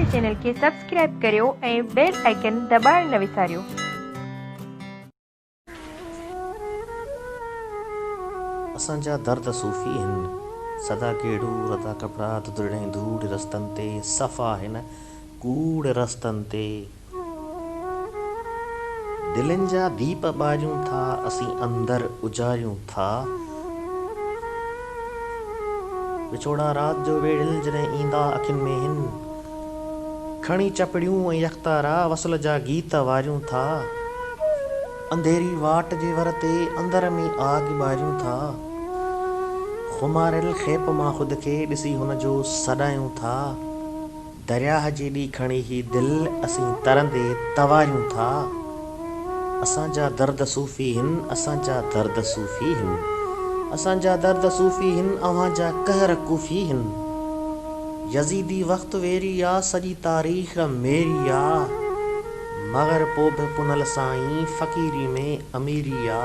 جي چينل کي سبسڪرائيب ڪريو ۽ بيل آئيڪن دٻائڻ نه وساريو. اسان جا درد صوفي هن، سدا گيڙو رتا ڪپڙا ڌڌڙي ڌوڙ رستن تي، صفا هن ڪوڙ رستن تي. دلين جا ديپ ٻاريون ٿا، اسين اندر اجاريون ٿا. وڇوڙا رات جو ويڙهيل جڏهن ايندا اکين ۾ هن. کڻي چپڙيون ۽ يڪتارا وصل جا گيت واريون ٿا. انڌيري واٽ جي ور تي اندر ۾ آگ ٻاريون ٿا. خماريل کيپ مان خود کي ڏسي هن جو سڏايون ٿا. درياهه جيڏي کڻي هي دل اسين ترندي تواريون ٿا. اسان جا درد صوفي هن اسان جا درد صوفي هن. اسان جا درد صوفي هن اوهان جا قهر ڪوفي هن. يزيدي وقت ويري آ سڄي تاريخ ميري آ. مگر پو به پنهل سائين فقيري ۾ اميري آ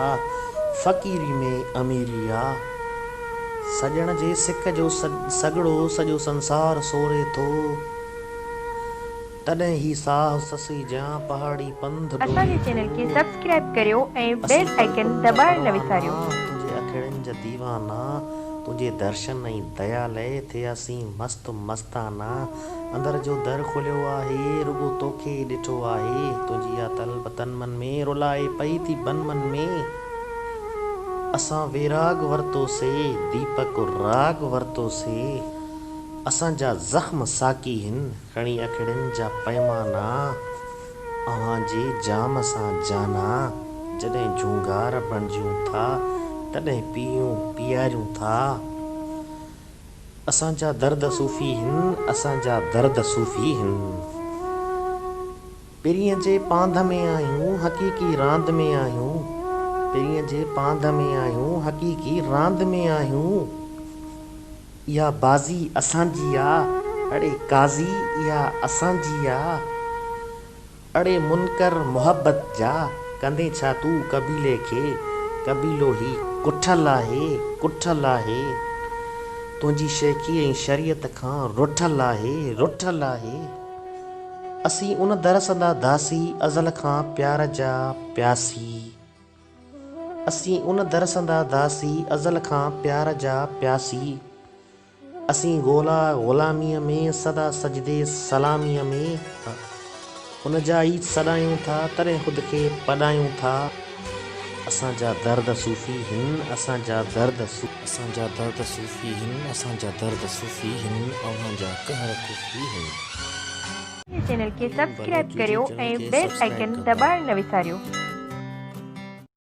فقيري ۾ اميري آ. سڄڻ جي سڪ جو سڳڙو سڄو سنسار سوري ٿو، تڏهن هي ساهه سسئي جيان پهاڙي پنڌ اسان ڏوري جي چينل ٿو. کي سبسڪرائيب ڪريو ۽ اسين بيل پل آئيڪن پل جا دٻائڻ نه پروانا، وساريو. تنهنجي اکڙين جا ديوانا، تنهنجي درشن ۽ ديا لئه ٿياسين مست مستانا. اندر جو در کليو آهي، رڳو توکي ئي ڏٺو آهي، تنهنجي اها طلب تن من ۾، رلائي پئي ٿي بن من ۾. اسان ويراڳ ورتو سي، ديپڪ راڳ ورتو سي، اسان جا زخم ساقي هن، کڻي اکڙين جا پيمانا، اوهان جي جام سان جانا، جڏهن جهونگار بڻجيون ٿا، تڏهن پيئون پياريون ٿا. اسان جا درد صوفي هن، اسان جا درد صوفي هن. پرينء جي پانڌ ۾ آهيون، حقيقي راند ۾ آهيون. پرينء جي پانڌ ۾ آهيون، حقيقي راند ۾ آهيون. اها بازي اسان جي آ، اڙي قاضي اها اسان جي آ. اڙي منڪر محبت جا، ڪندين ڇا تون قبيلي کي، قبيلو هي ڪٺل آهي، ڪٺل آهي. تنهنجي شيخي ۽ شريعت کان رٺل آهي، رٺل آهي. اسين ان در سندا داسي، ازل کان پيار جا پياسي. اسين ان در سندا داسي، ازل کان پيار جا پياسي. اسين غولا غلاميء ۾، سدا سجدي سلاميء ۾. ان جا ئي سڏايون ٿا، تڏهن خود کي پڏايون ٿا. اسان جا درد صوفي هن، اسان جا درد. اسان جا درد صوفي هن، اسان جا درد صوفي هن، اوهان جا قهر ڪوفي هن. چينل کي پرين سبسڪرائيب بلوچ ڪريو يوٽيوب چينل ۽ کي بيل سبسڪرائيب آئيڪن ڪندا. دٻائڻ نه وساريو.